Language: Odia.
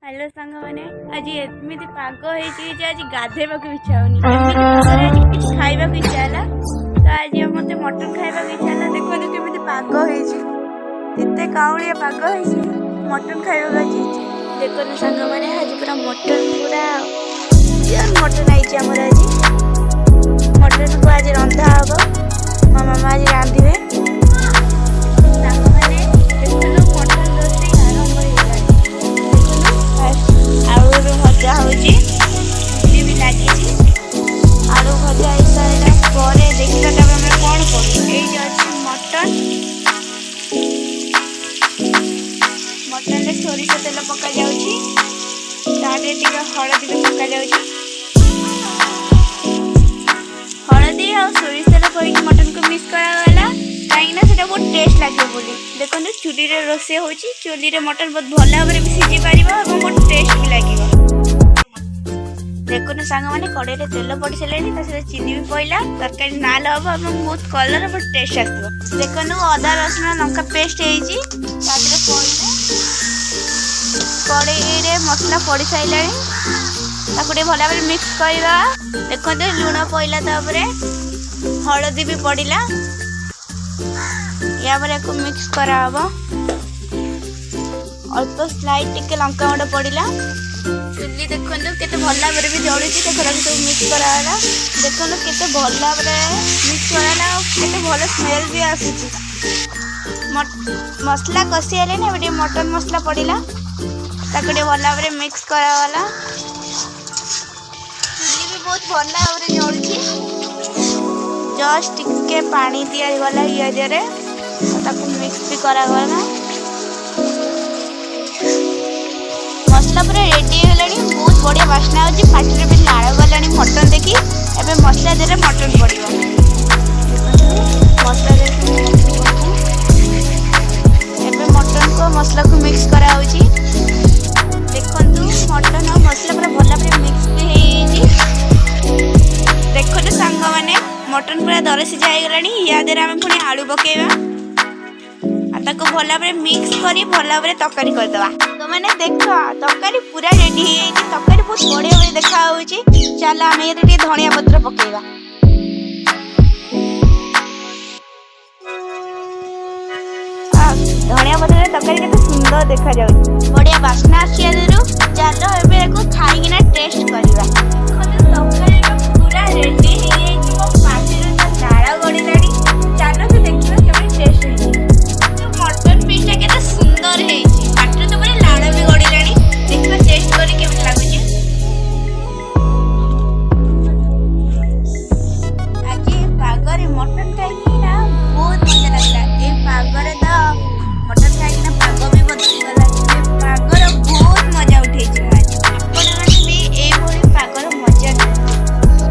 ହ୍ୟାଲୋ ସାଙ୍ଗମାନେ, ଆଜି ଏମିତି ପାଗ ହେଇଛି ଯେ ଆଜି ଗାଧେଇବାକୁ ଇଚ୍ଛା ହଉନି। ଏମିତି ପାଗରେ ଆଜି କିଛି ଖାଇବାକୁ ଇଚ୍ଛା ହେଲା। ତ ଆଜି ମତେ ମଟନ ଖାଇବାକୁ ଇଚ୍ଛା ହେଲା। ଦେଖନ୍ତୁ କେମିତି ପାଗ ହେଇଛି, ଏତେ କାଉଁଳିଆ ପାଗ ହେଇଛି, ମଟନ ଖାଇବାକୁ ଆଜି ଇଚ୍ଛା। ଦେଖନ୍ତୁ ସାଙ୍ଗମାନେ, ଆଜି ପୁରା ମଟନ, ପୁରା ପିଓର ମଟନ ହେଇଛି ଆମର ଆଜି। ମଟନକୁ ଆଜି ରନ୍ଧା ହବ, ମୋ ମାମା ଆଜି ରାନ୍ଧିବେ। ସାଙ୍ଗମାନେ ଦେଖନ୍ତୁ, ମଟନ ରୋଷେଇ ଆରମ୍ଭ ହେଇଗଲାଣି। ଦେଖନ୍ତୁ, ଫାଷ୍ଟ ଆଳୁ ଏବେ ଭଜା ହଉଛି, ଚୁଲି ବି ଲାଗିଛି। ଆଳୁ ଭଜା ହେଇସାରିଲା ପରେ ଦେଖିବା ତାପରେ ଆମେ କ'ଣ କରୁ। ଏଇଠି ଅଛି ମଟନ। ମଟନରେ ସୋରିଷ ତେଲ ପକାଯାଉଛି, ତା ଦେହରେ ଟିକେ ହଳଦୀ ବି ପକାଯାଉଛି। ହଳଦୀ ଆଉ ସୋରିଷ ତେଲ ପଡ଼ିକି ମଟନକୁ ମିକ୍ସ କରାଗଲା, କାହିଁକିନା ସେଟା ବହୁତ ଟେଷ୍ଟ ଲାଗିବ ବୋଲି। ଦେଖନ୍ତୁ, ଚୁଲିରେ ରୋଷେଇ ହେଉଛି। ଚୁଲିରେ ମଟନ ବହୁତ ଭଲ ଭାବରେ ବି ସିଝି ପାରିବ ଏବଂ ବହୁତ ଟେଷ୍ଟ ବି ଲାଗିବ। ଦେଖନ୍ତୁ ସାଙ୍ଗମାନେ, କଡ଼େଇରେ ତେଲ ପଡ଼ି ସାରିଲାଣି, ତା ସହିତ ଚିନି ବି ପଡ଼ିଲା। ତରକାରୀ ନାଲ ହବ ଏବଂ ବହୁତ କଲର୍, ବହୁତ ଟେଷ୍ଟ ଆସିବ। ଦେଖନ୍ତୁ, ଅଦା ରସୁଣ ଲଙ୍କା ପେଷ୍ଟ ହେଇଛି, ତା ଦେହରେ ପଡ଼ିଲା। କଡ଼େଇରେ ମସଲା ପଡ଼ି ସାରିଲାଣି, ତାକୁ ଟିକେ ଭଲ ଭାବରେ ମିକ୍ସ କରିବା। ଦେଖନ୍ତୁ, ଲୁଣ ପଡ଼ିଲା, ତାପରେ ହଳଦୀ ବି ପଡ଼ିଲା। ୟା ପରେ ୟାକୁ ମିକ୍ସ କରାହବ। ଅଳ୍ପ ସ୍ଲାଇଟ୍ ଟିକେ ଲଙ୍କା ଗୁଣ୍ଡ ପଡ଼ିଲା। ଚୁଲି ଦେଖନ୍ତୁ କେତେ ଭଲ ଭାବରେ ବି ଜଳୁଛି। ଦେଖନ୍ତୁ, ସବୁ ମିକ୍ସ କରାଗଲା। ଦେଖନ୍ତୁ କେତେ ଭଲ ଭାବରେ ମିକ୍ସ କରାଗଲା ଆଉ କେତେ ଭଲ ସ୍ମେଲ୍ ବି ଆସୁଛି। ମସଲା କଷି ହେଲେଣି, ଏବେ ଟିକେ ମଟନ ମସଲା ପଡ଼ିଲା, ତାକୁ ଟିକେ ଭଲ ଭାବରେ ମିକ୍ସ କରାଗଲା। ଚୁଲି ବି ବହୁତ ଭଲ ଭାବରେ ଜଳୁଛି। ଜଷ୍ଟ ଟିକେ ପାଣି ଦିଆଗଲା ଇଆ ଦେହରେ, ତାକୁ ମିକ୍ସ ବି କରାଗଲା। ମସଲା ପୁରା ରେଡ଼ି ହେଇଗଲାଣି, ବହୁତ ବଢ଼ିଆ ବାସ୍ନା ହେଉଛି, ପାଟିରେ ବି ଲାଳ ଗଲାଣି ମଟନ୍ ଦେଖି। ଏବେ ମସଲା ଦେହରେ ମଟନ୍ ପଡ଼ିବ। ମସଲା ଦେହରେ ଏବେ ମଟନ୍କୁ ମସଲାକୁ ମିକ୍ସ କରାହେଉଛି। ଦେଖନ୍ତୁ, ମଟନ୍ ଆଉ ମସଲା ପୁରା ଭଲ ଭାବରେ ମିକ୍ସ ବି ହେଇଯାଇଛି। ଦେଖନ୍ତୁ ସାଙ୍ଗମାନେ, ମଟନ୍ ପୁରା ଦର ସିଝା ହେଇଗଲାଣି। ୟା ଦେହରେ ଆମେ ପୁଣି ଆଳୁ ପକେଇବା ଆଉ ତାକୁ ଭଲ ଭାବରେ ମିକ୍ସ କରି ଭଲ ଭାବରେ ତରକାରୀ କରିଦେବା। ମାନେ ଦେଖ, ତରକାରୀ ପୁରା ରେଡି ହେଇଯାଇଛି। ତରକାରୀ ବହୁତ ବଢ଼ିଆ ଭାବରେ ଦେଖାଯାଉଛି। ଚାଲ, ଆମେ ଏଥିରେ ଟିକେ ଧଣିଆ ପତ୍ର ପକେଇବା। ଧଣିଆ ପତ୍ରରେ ତରକାରୀ କେତେ ସୁନ୍ଦର ଦେଖାଯାଉଛି, ବଢ଼ିଆ ବାସ୍ନା ଆସୁଛି।